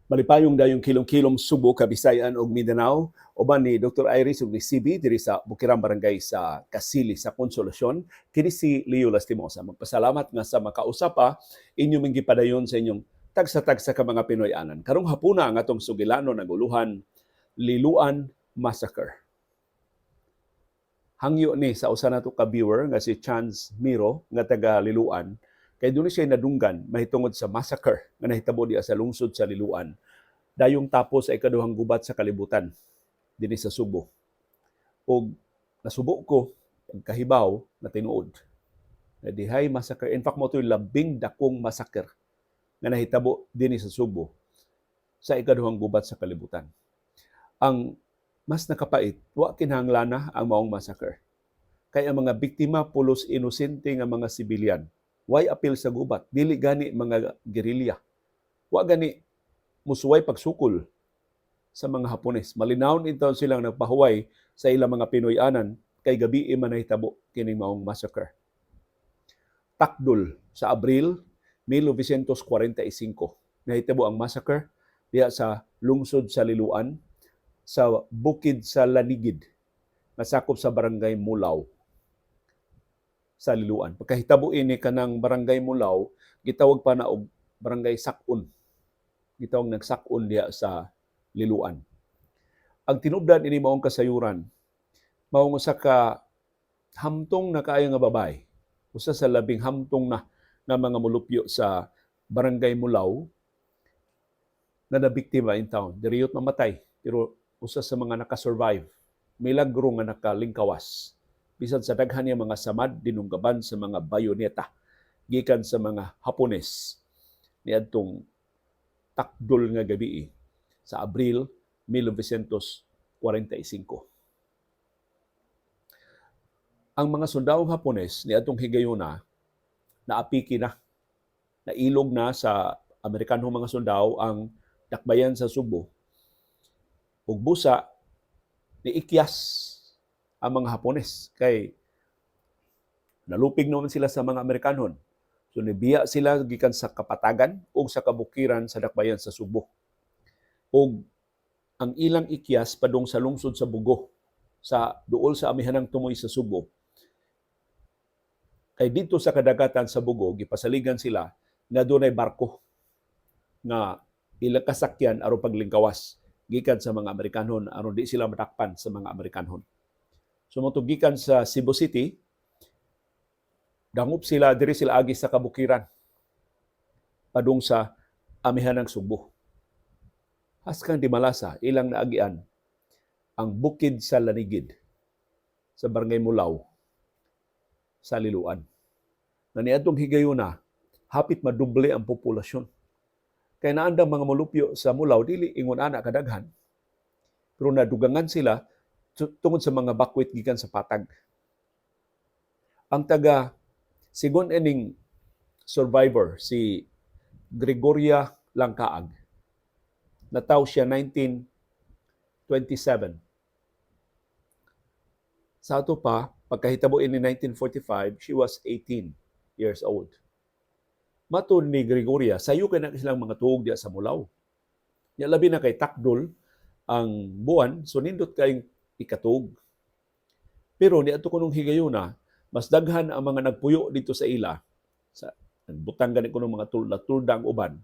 Malipayong dayong kilom-kilom Subo, Kabisayan ug Mindanao. Uban ni Dr. Iris ug ni CB diri sa Bukirang Barangay sa Kasili sa Konsolasyon. Kini si Leo Lastimosa. Magpasalamat nga sa makausap pa inyong ming gipadayon sa inyong tagsa-tagsa ka mga Pinoy-anan. Karong hapuna ang atong sugilano naguluhan Liluan Massacre. Hangyo ni sa usa nato ka viewer nga si Chance Miro nga taga Liluan kay dunay siya nadunggan mahitungod sa massacre nga nahitabo diha sa lungsod sa Liluan dayong tapos sa ikaduhang gubat sa kalibutan dinhi sa Subo. Og nasubo ko pagkahibaw na tinuod na dihay massacre. In fact, mao to'y labing dakong massacre nga nahitabo dinhi sa Subo sa ikaduhang gubat sa kalibutan. Ang mas nakapait, wa kinahanglan ang maong massacre. Kay ang mga biktima pulos inosente nga mga sibilyan. Way apil sa gubat, dili gani mga gerilya. Wa gani musuway pagsukol sa mga Hapones. Malinawon intawon silang nagpahuway sa ilang mga Pinoy-anan kay gabi man nahitabo kining maong massacre. Takdol sa Abril 1945 nahitabo ang massacre diha sa lungsod sa Liluan sa bukid sa Lanigid nasakop sa Barangay Mulaw sa Liluan. Pagkahitabo ini kanang Barangay Mulaw, gitawag pa na og Barangay Sakun. Gitawag nagsak-on diha sa Liluan. Ang tinubdan ini maong kasayuran, maong usa ka hamtong na kaayo nga babae, usa sa labing hamtong na nga mga mulupyo sa Barangay Mulaw na nabiktima in town. Diriyot mamatay, pero usa sa mga nakasurvive. Milagro nga nakalingkawas. Bisan sa daghan niya mga samad dinunggaban sa mga bayoneta gikan sa mga Hapones niadtong takdol nga gabi sa Abril 1945. Ang mga sundalong Hapones niadtong higayuna naapiki na, nailog na sa Amerikanong mga sundao ang dakbayan sa Subo. Ug busa niikyas ang mga Hapones kay nalupig naman sila sa mga Amerikanon. So nibiya sila gikan sa kapatagan ug sa kabukiran sa dakbayan sa Subo. Ug ang ilang ikyas padung sa lungsod sa Bugo sa duol sa amihanang tumoy sa Subo. Kay didto sa kadagatan sa Bugo gipasaligan sila nga dunay barko nga ilang kasakyan aron paglingkawas gikan sa mga Amerikanon aron di sila madakpan sa mga Amerikanon. So mao gikan sa Cebu City, dangop sila diri sila agi sa kabukiran padung sa amihanang Subo. Haskang di malasa ilang naagian ang bukid sa Lanigid sa Barangay Mulaw sa Liluan. Na niadtong higayuna, hapit madoble ang populasyon. Kay naandang mga molupyo sa Mulaw dili ingon ana kadaghan. Pero nadugangan sila tungod sa mga bakwit gikan sa patag. Ang taga sigon ining survivor si Gregoria Langkaag. Nataw siya 1927. Sa ato pa, pagkahitabo ini 1945, she was 18 years old. Matod ni Gregoria, sayo kay na silang mga tuog diya sa Mulaw. Nya labi na kay takdol ang buwan, so nindot kayong ikatuog. Pero niadto kunong higayuna, mas daghan ang mga nagpuyo dito sa ila sa nagbutang gani kuno mga tulda tulda ang uban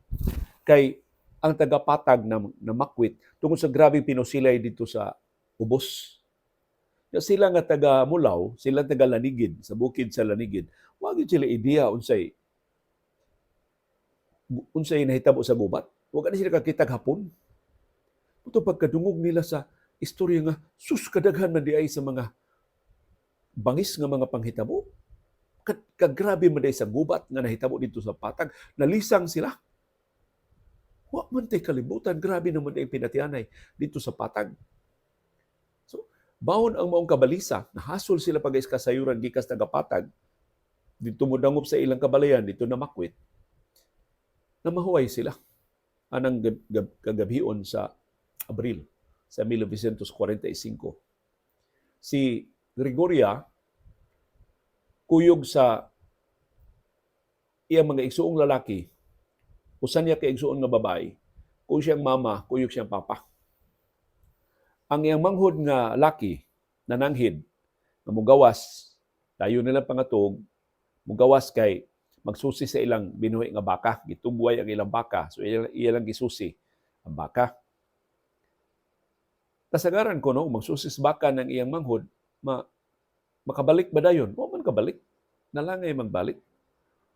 kay ang tagapatag na makwit tungod sa grabeng pinusilay dito sa ubos. Ya sila nga taga Mulaw, sila taga Lanigid, sa bukid sa Lanigid, wa gyud sila ideya unsay unsay nahitabo sa gubat. Wa gani sila kakitag Hapon. Puto pagkadungog nila sa istorya nga sus kadaghan man diay sa mga bangis nga mga panghitabo. Kagrabe man diay sa gubat nga nahitabo dito sa patag, nalisang sila. Wa man tay kalibutan, grabe naman ang pinatianay dito sa patag. So, baon ang maong kabalisa, nahasol sila pag kasayuran gikas tagapatag, dito mo dangop sa ilang kabalayan, dito na makwit, na mahuway sila anang kagabhion sa Abril sa 1945. Si Gregoria kuyog sa iyang mga igsuong lalaki, usa niya ka igsuon nga babae. Kung siyang mama, kuyog siyang papa. Ang iyang manghod nga laki, nananghid, nga mugawas, dayon nila pangatog, mugawas kay magsusi sa ilang binuhi nga baka, gitugway ang ilang baka, so iya lang gisusi ang baka. Kasagaran ko no, magsusi sa baka ng iyang manghod, makabalik ba dayon? Wa man kabalik. Nalangay magbalik.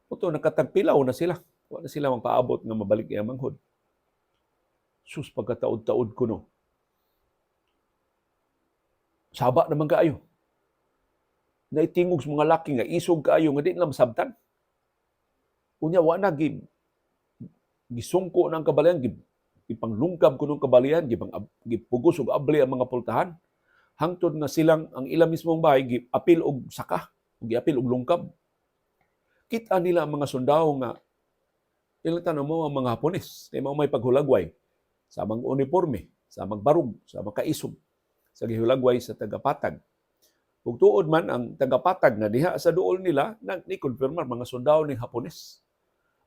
Uto nakatagpilaw na sila. Wa na sila magpaabot nga mabalik iyang manghod. Sus, pagkataod-taod ko no. Saba naman kaayo. Naitingog sa mga laki nga isog kaayo nga di nila masabtan. Unya wa na gisungko ng kabalayan, gipanglungkab ko ng kabalayan, gipugos og abli ang mga pultahan. Hangtod nga silang ang ilang mismong bahay giapil og saka, ug giapil og lungkab. Kita nila ang mga sundao nga ilang tan mo ang mga Hapones kay mao may paghulagway sa mga uniforme, sa mga barug, sa mga kaisog sa gihulagway sa tagapatag. Ug tuod man ang tagapatag na diha sa duol nila nag ni konfirmar mga sundao ning Hapones.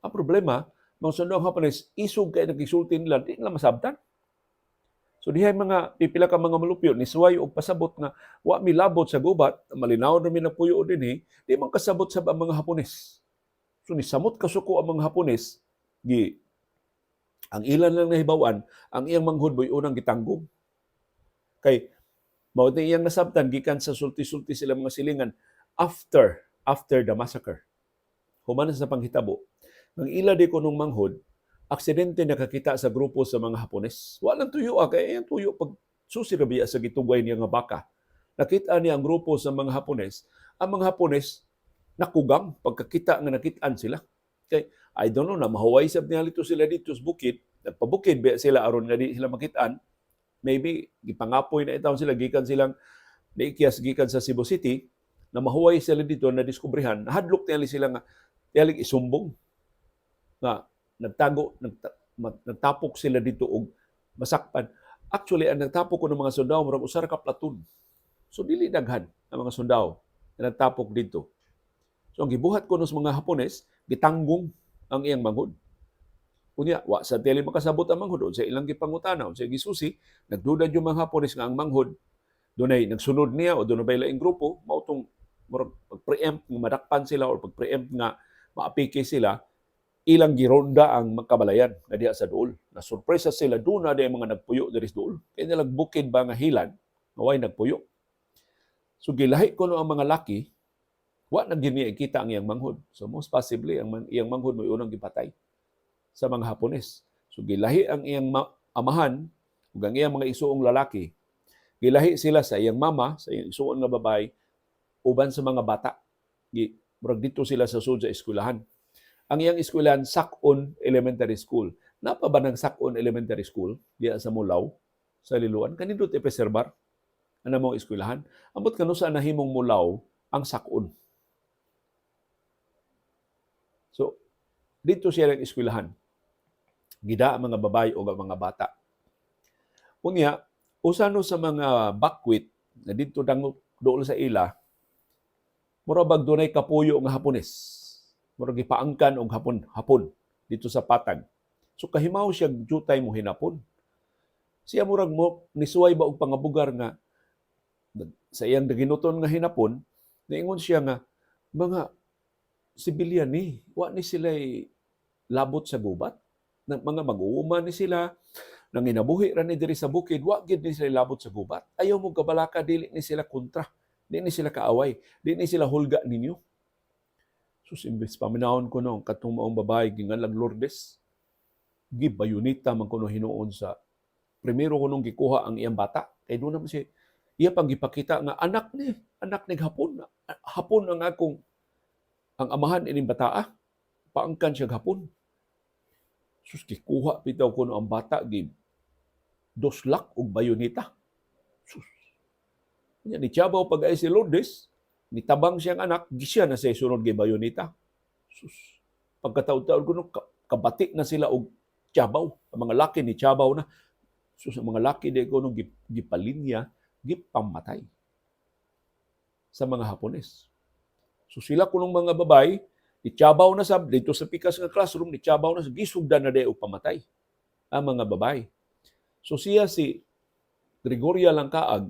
Ang problema, mga sundao ng Hapones isog kay nagisulti nila, di nila masabtan. So diha mga pipila ka mga malupyo ni suway og pasabot nga wa mi labot sa gubat, malinaw na mi nagpuyo dinhi, di man kasabot sab ang mga Hapones. So nisamot kasuko ang mga Hapones, gi ang ilan lang nahibaw-an, ang iyang manghud mo'y unang gitanggong. Kay mao ni iyang nasabtan gikan sa sulti-sulti sila mga silingan after after the massacre. Human sa panghitabo, ang ila di kunong manghod, aksidente nakakita sa grupo sa mga Hapones. Walang tuyo ah, kay iyang tuyo pag susi ra biya sa gitugway niya nga baka. Nakita niya ang grupo sa mga Hapones. Ang mga Hapones nakugang pagkakita nga nakitaan sila. Kay I don't know na mahuway sab niya dito sila dito sa bukid, nagpabukid ba sila aron nga di sila makitaan. Maybe gipangapoy na itawon sila gikan silang naikyas gikan sa Cebu City na mahuway sila dito na diskubrihan, nahadlok tingali sila nga tingali isumbong nga nagtago, nagtapok sila dito og masakpan. Actually, ang nagtapok ko ng mga sundao murag usa ra ka platoon. So dili daghan ang mga sundao na nagtapok dito. So ang gibuhat ko sa mga Hapones, gitanggong ang iyang manghod. Unya, wa sa tele makasabot ang manghod, sa ilang gipangutana, sa gisusi, nagduda yung mga Hapones nga ang manghod dunay nagsunod niya o dunay laing grupo, mao tong murag pag-preempt nga madakpan sila or pag-preempt nga maapike sila, ilang gironda ang magkabalayan nga diha sa duol. Na sorpresa sila, doon na di mga nagpuyo diri sa duol. Kaya nilang bukid ba nga hilan, nga way nagpuyo. So gilahi ko no ang mga laki, wa na gini kita ang iyang manghod. So most possibly, ang iyang manghod mo unang gipatay sa mga Hapones. So gilahi ang iyang amahan ug ang iyang mga isuong lalaki. Gilahi sila sa iyang mama, sa iyang isuon nga babae, uban sa mga bata. Murag dito sila sa sud sa eskwelahan. Ang iyang eskwelahan, Sakon Elementary School. Napa ba ng Sakon Elementary School diya sa Mulaw, sa Liloan? Kanindot ipreserbar ang among eskwelahan. Ambot kanu sa nahimong Mulaw ang Sakon. So, dito siya ang eskwelahan. Gida ang mga babae o ang mga bata. Unya, usa no sa mga bakwit na dito dangop dool sa ila, mura bag dunay kapuyo nga Hapones. Mura gipaangkan og Hapon, Hapon dito sa patag. So kahimaw siya jutay mo hinapon. Siya murag mo nisuway ba og pangabugar nga sa iyang ginuton nga hinapon, niingon siya nga mga sibilyan ni, wa ni sila labot sa gubat. Na, mga mag-uuma ni sila, nanginabuhi ra ni diri sa bukid, wa gid ni sila labot sa gubat. Ayaw mo kabalaka, dili ni sila kontra, di ni sila kaaway, di ni sila hulga ninyo. Sus, imbes paminawon ko no, katong maong babae, ginganlag Lourdes, gibayunita man kuno hinuon sa primero ko nung gikuha ang iyang bata. Kay doon naman siya, iya pang gipakita nga anak ni Hapon. Hapon ang akong, ang amahan ining bataa. Paangkan siya Hapon. Sus, gikuha bitaw kuno ang bata, gi doslak og bayoneta. Sus. Nya ni Tiabaw pag ay si Lourdes, nitabang siyang anak, gisya na siya sunod gi bayoneta. Sus. Pagkataon-taon kuno kabati na sila og Tiabaw. Ang mga laki ni Tiabaw na. Sus, ang mga laki di kuno gipalinya, gipamatay sa mga Hapones. So sila kunong mga babae, ni Tiabaw na sab dito sa pikas nga classroom, ni Tiabaw na sab, gisugdan na di og pamatay. Ang mga babae. So siya si Gregoria Langkaag,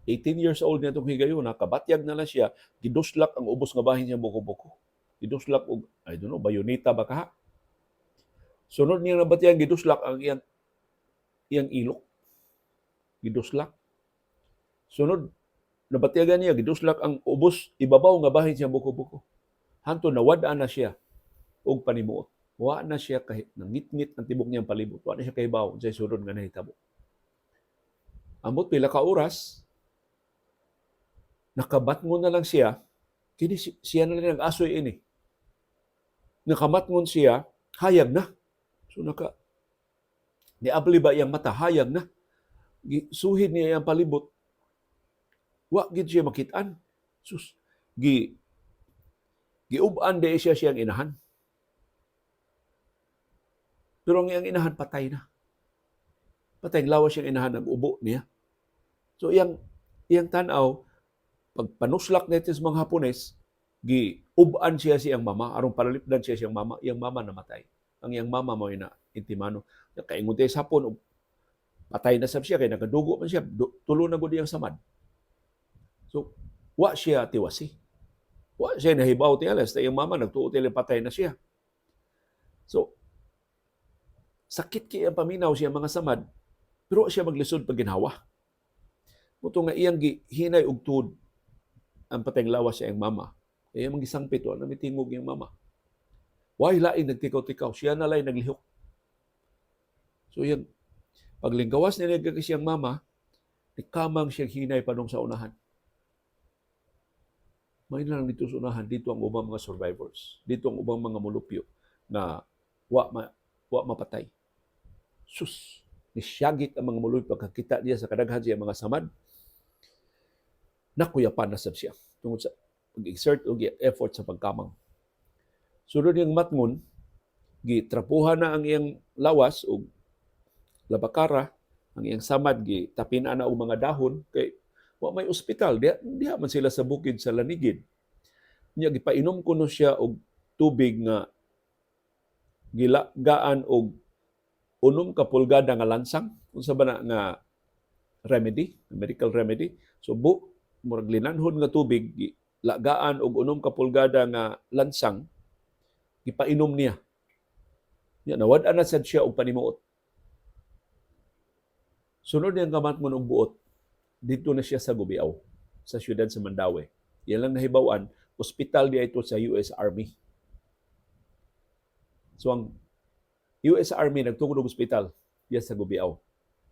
18 years old niya itong higayuna, kabatyag na lang siya, giduslak ang ubos nga bahin niya buko-buko. Giduslak og, I don't know, bayoneta ba kaha? Sunod niya nabatyagan, giduslak ang iyang ilok. Giduslak. Sunod, nabatyagan niya, giduslak ang ubos ibabaw nga bahin siya buko-buko. Hantod nawad-an na siya og panimuot. Wa na siya kahit nangitngit ang tibok niyang palibot. Wa na siya kahibaw sa sunod nga nahitabo. Ambot pila ka oras, nakabatngon na lang siya, kini siya na lang nag-asoy ini. Nakamatngon siya, hayag na. So niabli ba iyang mata, hayag na. Suhid niya iyang palibot. Wa gid siya makitaan. Sus, giuban di siya siyang inahan. Pero ang iyang inahan patay na. Patay ang lawas siyang inahan, nag-ubo niya. So iyang tan-aw pag panuslak nito sa mga Hapones, giuban siya siyang mama aron paralipdan siya siyang mama, iyang mama namatay. Ang iyang mama mo na intimano. Kaingon tayo sa Hapon, patay na sab siya kay nagadugo man siya, tulo na gud iyang samad. So wa siya tiwasi. Wa siya nahibaw tingali sa iyang mama, nagtuo tila patay na siya. So sakit kay ang paminaw siya mga samad, pero wa siya maglisod pag ginhawa. Mao to nga iyang gihinay og tuod ang patayng lawas sa iyang mama. Kaya iyang gisangpit, wa na mitingog iyang mama. Way laing nagtikaw-tikaw, siya na lay naglihok. So iyang paglinggawas niya kay siyang mama, nikamang siya hinay padung sa unahan. May na lang dito sa unahan, dito ang ubang mga survivors. Dito ang ubang mga mulupyo na wa mapatay. Sus, nisyagit ang mga mulupyo pagkakita niya sa kadaghan siya mga samad. Nakuyapan na sab siya tungod sa pag-exert og effort sa pagkamang. Sunod niyang matngon, gitrapuhan na ang iyang lawas og labakara, ang iyang samad gitapin na og mga dahon kay wa may ospital diha, diha man sila sa bukid sa Lanigid. Nya gipainom kuno siya og tubig nga gilagaan og 6 ka pulgada nga lansang, unsa ba na nga remedy, medical remedy. So murag linanhon nga tubig lagaan og 6 ka pulgada nga lansang, gipainom niya. Nya nawad-an na sad siya og panimuot. Sunod niyang kamatngon og buot, dito na siya sa Gubiaw, sa siyudad sa Mandaue. Yan lang nahibaw-an, ospital diya ito sa US Army. So ang US Army nagtukod og ospital diya sa Gubiaw.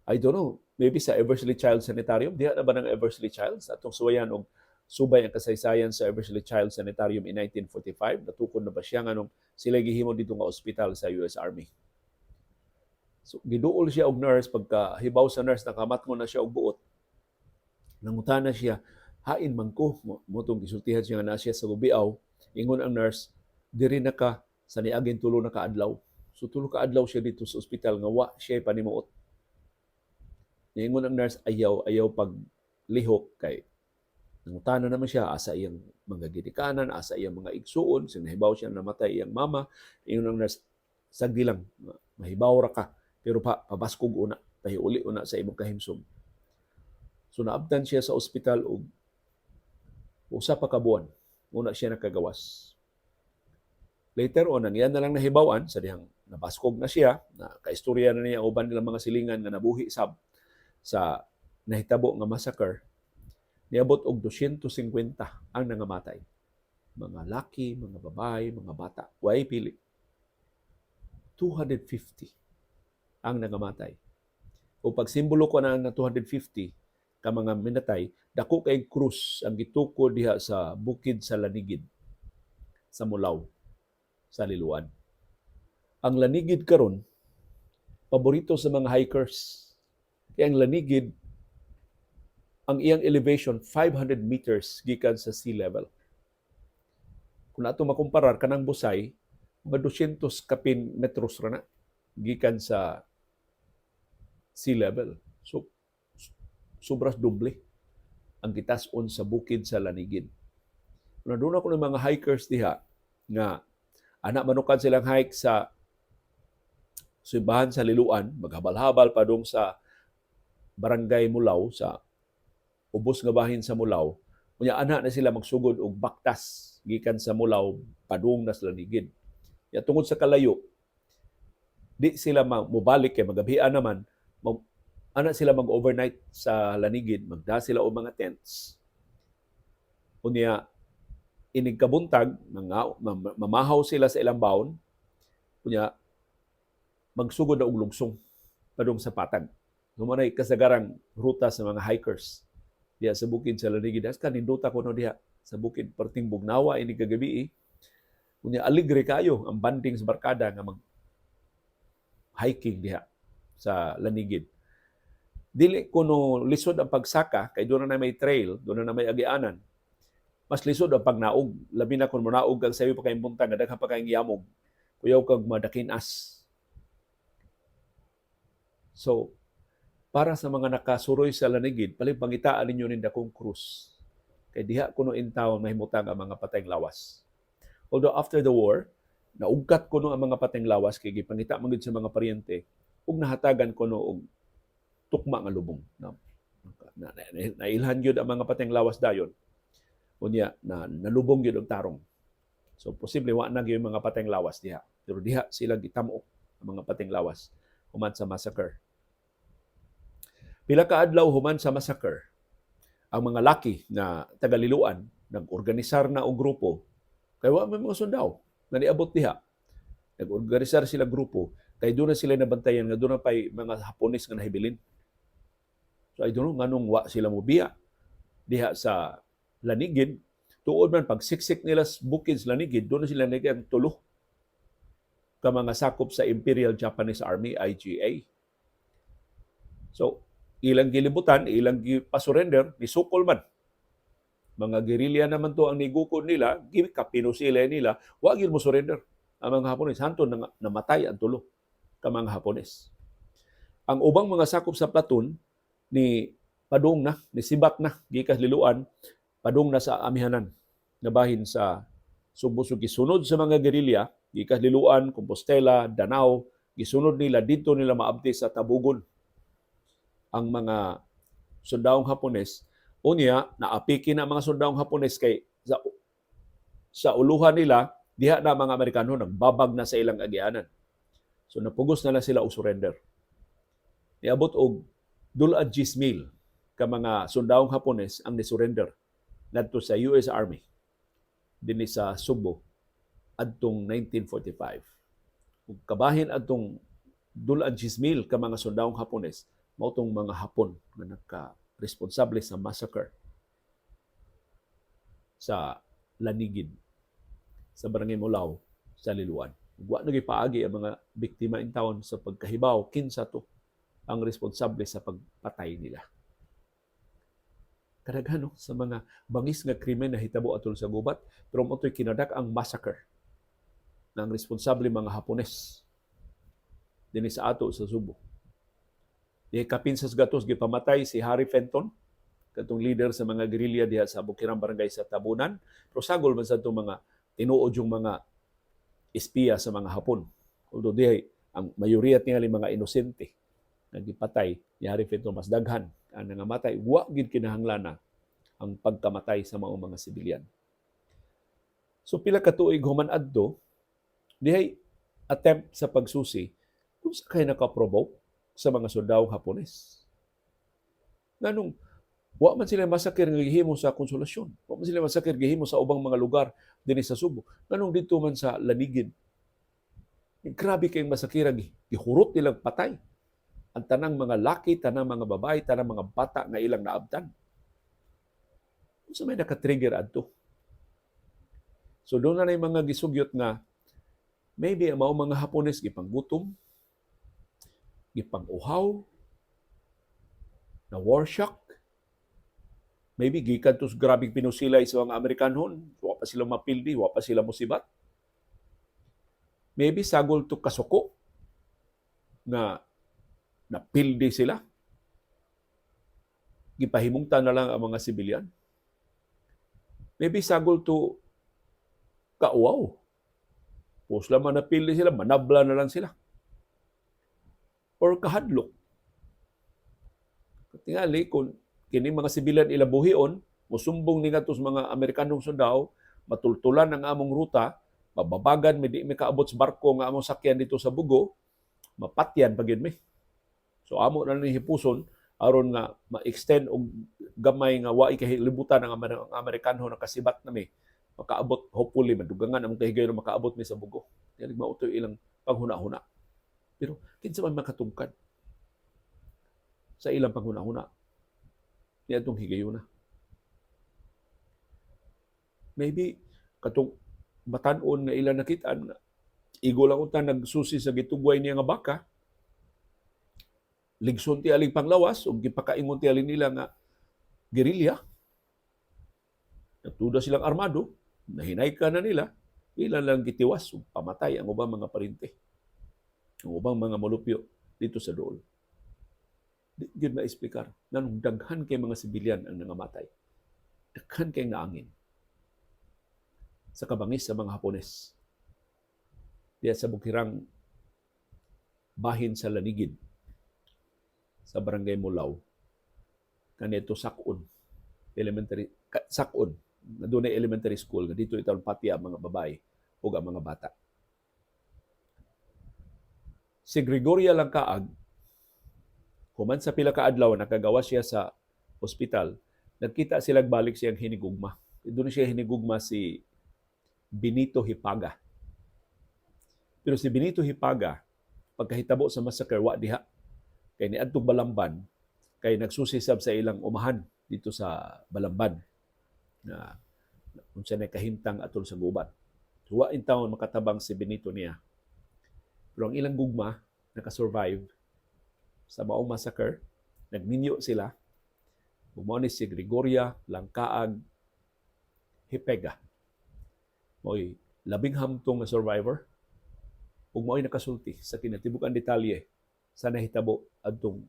I don't know, maybe sa Eversley Child Sanitarium. Diha na ba ng Eversley Child? Sa atong suwayan og subay ang kasaysayan sa Eversley Child Sanitarium in 1945. Natukod na ba siya nganong sila gihimo dito nga ospital sa US Army? So giduol siya og nurse. Pagka hibaw sa nurse nakamatngon na siya og buot. Nangutana siya, "Hain man ko?" Mao tong gisultihan siya nga naa siya sa Gubiaw. Ingon ang nurse, "Diri na ka sa niaging 3 na ka adlaw." So 3 ka adlaw siya dito sa ospital nga wa siya panimuot. Niingon ang nurse, "Ayaw, ayaw pag lihok," kay nangutana naman siya asa iyang mga gidikanan, asa iyang mga igsuon, sing nahibaw siya namatay iyang mama. Ingon ang nurse, "Sagdi lang, mahibaw ra ka, pero pabaskog una, pahiuli una sa imong kahimsog." So naabtan siya sa ospital og 1 pa ka buwan, una siya nakagawas. Later on, ang iyan na lang nahibawan, sa dihang nabaskog na siya, na kaistorya na niya uban nilang mga silingan nga nabuhi sab sa nahitabo nga massacre, niabot og 250 ang nangamatay. Mga laki, mga babae, mga bata, way pili. 250 ang nangamatay. O pag simbolo ko na nga 250 ka mga minatay, dako kay krus ang gitukod diha sa bukid sa Lanigid, sa Mulaw, sa Liloan. Ang Lanigid karon paborito sa mga hikers. Kaya ang Lanigid, ang iyang elevation 500 meters gikan sa sea level. Kung ato makumparar kanang Busay, mga 200 kapin metros ra na gikan sa sea level. So sobras doble ang gitas-on sa bukid sa Lanigid. Na doon ako ng mga hikers diha nga anak manukad silang hike sa simbahan sa Liloan, maghabal-habal padung sa Barangay Mulaw, sa ubos nga bahin sa Mulaw. Unya ana na sila magsugod og baktas gikan sa Mulaw padung na sa Lanigid. Ya tungod sa kalayo, di sila mobalik kay magabian naman, ana sila mag-overnight sa Lanigid, magda sila og mga tents. Unya inig kabuntag, mga mamahaw sila sa ilang baon, unya magsugod na og lugsong padung sa patag. So, mao kasagarang ruta sa mga hikers diha sa bukid sa Lanigid. As kanindota kuno diha sa bukid, perting bugnawa ini kagabi eh. Unya aligre kayo ang banding sa barkada nga mag hiking diha sa Lanigid. Dili kuno lisod ang pagsaka kay doon na may trail, doon na may agianan. Mas lisod ang pagnaog, labi na kung monaog kag sayo pa kayong buntag nga daghan pa kayong yamog. Kuyaw kag madakinas. So, para sa mga nakasuroy sa Lanigid, palihog pangitaan ninyo ning dakong krus. Kay diha kuno intawon mahimutang ang mga patayng lawas. Although after the war, naugkat kuno ang mga patayng lawas kay gipangita man gud sa mga paryente ug nahatagan kuno og tukma nga lubong. Na, nailhan gyud ang mga patayng lawas dayon. Unya na nalubong gyud og tarong. So posible wa na gyud mga patayng lawas diha. Pero diha sila gitamo ang mga patayng lawas human sa massacre. Pila ka adlaw human sa massacre, ang mga laki na taga-Liloan nag-organisar na og grupo kay wa may mga sundao nga niabot diha. Nag-organisar sila grupo kay doon na sila nabantayan nga doon na pay mga Hapones nga nahibilin. So I don't know nganong wa sila mobiya diha sa Lanigid. Tuod man pagsiksik nila sa bukid sa Lanigid, doon na sila ang tulo ka mga sakop sa Imperial Japanese Army, IJA. So, ilang gilibutan, ilang gipasurrender, nisukol man. Mga gerilya naman to ang nigukod nila, gikapinusila nila, wa gyud mo surrender ang mga Hapones. Hantod na namatay ang tulo ka mga Hapones. Ang ubang mga sakop sa platoon ni padung na, ni sibat na, gikas Liloan, padung na sa amihanan, na bahin sa Sugbo. So gisunod sa mga gerilya, gikas Liloan, Compostela, Danao, gisunod nila dito nila maabti sa Tabugon ang mga sundawong Hapones. Unya, naapiki na ang mga sundawong Hapones kay sa uluhan nila, diha na mga Amerikano nagbabag na sa ilang agianan. So napugos na lang sila og surrender. Niabot og dul-ad 10,000 ka mga sundawong Hapones ang ni-surrender ngadto sa US Army dinhi sa Sugbo adtong 1945. Ug kabahin adtong dul-ad 10,000 ka mga sundawong Hapones, mao tong mga Hapon nga nagka-responsable sa massacre sa Lanigid sa Barangay Mulaw sa Liloan. Ug wa na paagi ang mga biktima in town sa pagkahibaw kinsa to ang responsable sa pagpatay nila. Kadaghan, no, sa mga bangis nga krimen na hitabo atol sa gubat, pero mao to'y kinadak ang massacre na ang responsable mga Hapones dinhi sa ato sa Sugbo. Di kapin sa gatos gipamatay si Harry Fenton, katong leader sa mga gerilya diha sa Bukirang Barangay sa Tabunan, pero sagol man sa itong mga tinuod yung mga espiya sa mga Hapon. Although dihay ang mayoriya tingali mga inosente nga gipatay ni Harry Fenton, mas daghan ang nangamatay. Wa gid kinahanglan ang pagkamatay sa mga sibilyan. So pila ka tuig human adto, dihay attempt sa pagsusi kung unsa kay naka-provoke sa mga sundawong Hapones. Nganong wa man sila masakir nga gihimo sa Consolacion. Wa man sila masakir gihimo sa ubang mga lugar dinhi sa Sugbo. Nganong didto man sa Lanigid? Grabe kayong masakira, gihurot nilang patay ang tanang mga laki, tanang mga babae, tanang mga bata nga ilang naabtan. Unsa may naka-trigger adto? So doon na yung mga gisugyot nga maybe ang mao mga Hapones gipanggutom, gipang-uhaw, na war shock. Maybe gikan to sa grabeng pinusilay sa mga Amerikanon, wa pa sila mapildi, wa pa sila musibat. Maybe sagol to kasuko nga napildi sila. Gipahimungtan na lang ang mga sibilyan. Maybe sagol to kauwaw. Pus man napildi sila, manabla na lang sila. Or kahadlok. Tingali, kung kini mga sibilyan ila buhion, musumbong ni ngadto sa mga Amerikanong sundao, matultulan ang among ruta, mababagan mi, di mi kaabot sa barko nga among sakyan dito sa Bogo, mapatyan pa gyud mi. So amo na ni hipuson aron nga ma-extend og gamay nga waay kahilibutan ang Amerikano nakasibat na mi makaabot, hopefully madugangan among kahigayon makaabot mi sa Bogo. Yan mao to ilang panghuna-huna. Pero kinsa man makatungkad sa ilang panghuna-huna niadtong higayuna? Maybe katong batan-on nga ilang nakitaan nga igo lang unta nagsusi sa gitugway niya nga baka, ligson ti aling panglawas ug gipakaingon ti alin nila nga gerilya. Nagtuda silang armado, nahinay ka na nila, ilan lang gitiwas ug pamatay ang ubang mga parente, ang ubang mga molupyo dito sa dool. Di gyud maexplikar nganong daghan kay mga sibilyan ang nangamatay. Daghan kay naangin sa kabangis sa mga Hapones. Diya sa bukirang bahin sa Lanigid sa Barangay Mulaw, kanito Sakon Elementary, Sakon na dunay elementary school nga dito itawon pati ang mga babae ug ang mga bata. Si Gregoria Langkaag, human sa pila ka adlaw nakagawa siya sa ospital, nagkita sila, balik siyang hinigugma. Doon siya hinigugma si Benito Hipaga. Pero si Benito Hipaga, pagkahitabo sa massacre, wa diha. Kay niadtong Balamban, kay nagsusisab sa ilang umahan dito sa Balamban na unsa na kahimtang atol sa gubat. So, wa in town makatabang si Benito niya. Pero ang ilang gugma nakasurvive sa maong massacre, nagminyo sila. Mao ni si Gregoria Langkaag Hipega. Mo'y labing hamtong nga survivor ug mao'y nakasulti sa kinatibuk-ang detalye sa nahitabo adtong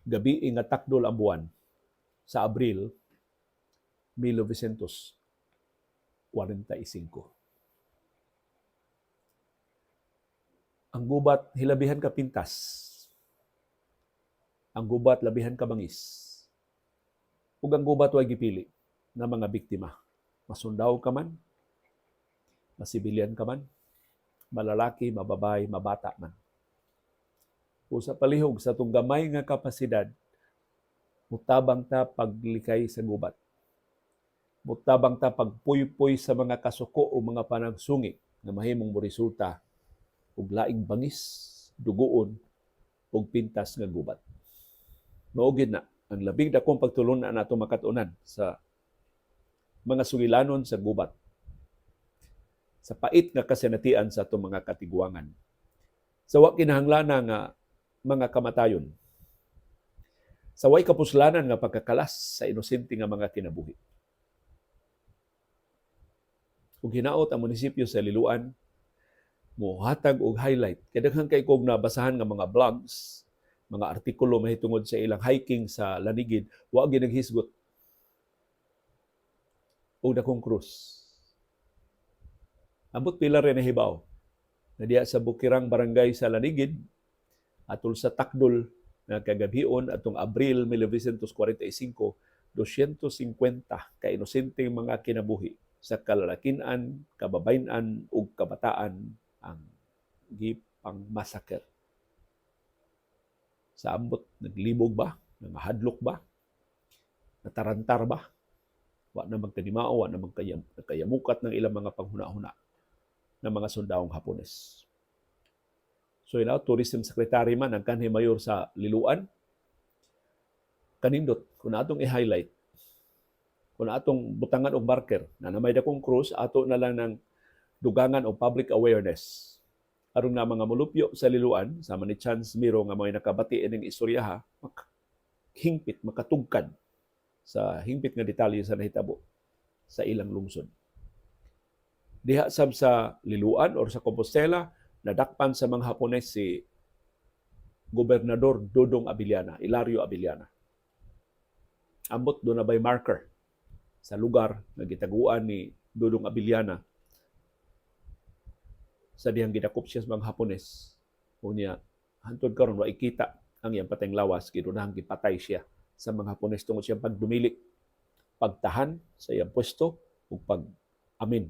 gabi nga takdol ang buwan sa Abril 1945. Ang gubat hilabihan ka pintas. Ang gubat labihan ka bangis. Ug ang gubat way gipili nga mga biktima. Masundaw ka man, masibilyan ka man, malalaki, mababay, mabata man. O sa palihog sa atong gamay nga kapasidad, mutabang ta paglikay sa gubat. Mutabang ta pagpuypoy sa mga kasuko o mga panagsungi nga mahimong moresulta og laing bangis, duguon ug pintas nga gubat. Mao gyud na ang labing dakong pagtulon-an nato makat-unan sa mga sugilanon sa gubat, sa pait nga kasinatian sa atong mga katiguangan, sa wa kinahanglana nga mga kamatayon, sa way kapuslanan nga pagkakalas sa inosente nga mga kinabuhi. Ug hinaot ang munisipyo sa Liloan mohatag og highlight. Kay daghan kay kog nabasahan nga mga blogs, mga artikulo mahitungod sa ilang hiking sa Lanigid, wa gyud naghisgot og dakong krus. Ambot pila rin nahibaw na diya sa Bukirang Barangay sa Lanigid, atol sa Takdol nga kagabhion atong Abril 1945, 250 ka inosenteng mga kinabuhi sa kalalakinan, kababayen-an ug kabataan ang gipangmasaker. Sa ambot naglibog ba, nangahadlok ba, natarantar ba, wa na magkanimao, wa na magkayamukat ng ilang mga panghuna-huna ng mga sundawong Hapones. So ina tourism secretary man ang kanhi mayor sa Liloan, kanindot kung atong i-highlight, kung atong butangan og marker na may dakong krus, ato na lang ng dugangan og public awareness aron nga mga molupyo sa Liloan sama ni Chance Miro nga mga nakabati ining istoryaha hingpit makatugkad sa hingpit nga detalye sa nahitabo sa ilang lungsod. Diha sab sa Liloan or sa Compostela, nadakpan sa mga Hapones si Gobernador Dodong Abellana, Hilario Abellana. Ambot duna bay marker sa lugar nga gitaguan ni Dodong Abellana sa dihang gidakop siya sa mga Hapones. Unya Hantod karon wa kita ang iyang patayng lawas, gidunahang gipatay siya sa mga Hapones tungod siyang pagdumili, pagtahan sa iyang pwesto ug pag amin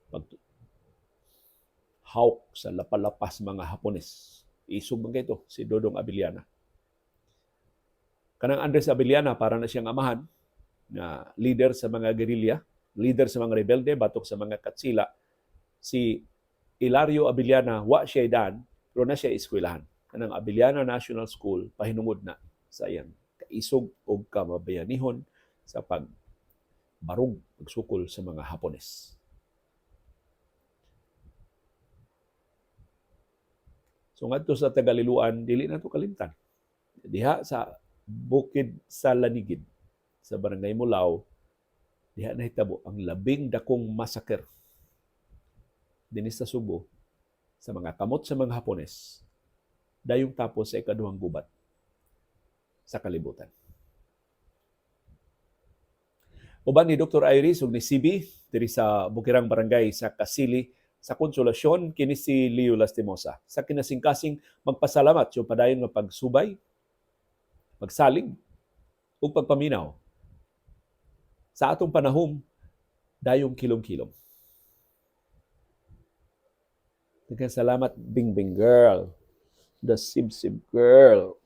pag hawk sa lapalapas mga Hapones. Isog man kaayo si Dodong Abellana. Kanang Andres Abellana, para na siyang amahan na leader sa mga guerrilla, leader sa mga rebelde batok sa mga Katsila. Si Hilario Abellana, wa siya dan, pero na siya eskwelahan. Kanang Abellana National School, pahinungod na sa iyang kaisog og kamabayanihon sa pagbarug, pagsukol sa mga Hapones. So ngadto sa taga Liloan, dili na to kalimtan. Diha sa Bukid sa Lanigid, sa Barangay Mulao, diha nahitabo ang labing dakong massacre dinhi sa Subo sa mga kamot sa mga Hapones dayong tapos sa ikaduhang gubat sa kalibutan. Uban ni Dr. Iris ug ni CB diri sa Bukirang Barangay sa Kasili sa Konsolasyon, kini si Leo Lastimosa. Sa kinasingkasing magpasalamat sa padayon nga pagsubay, pagsalig ug pagpaminaw sa atong panahom dayong kilom-kilom. Daghang salamat, Bing Bing Girl, the Sib Sib Girl.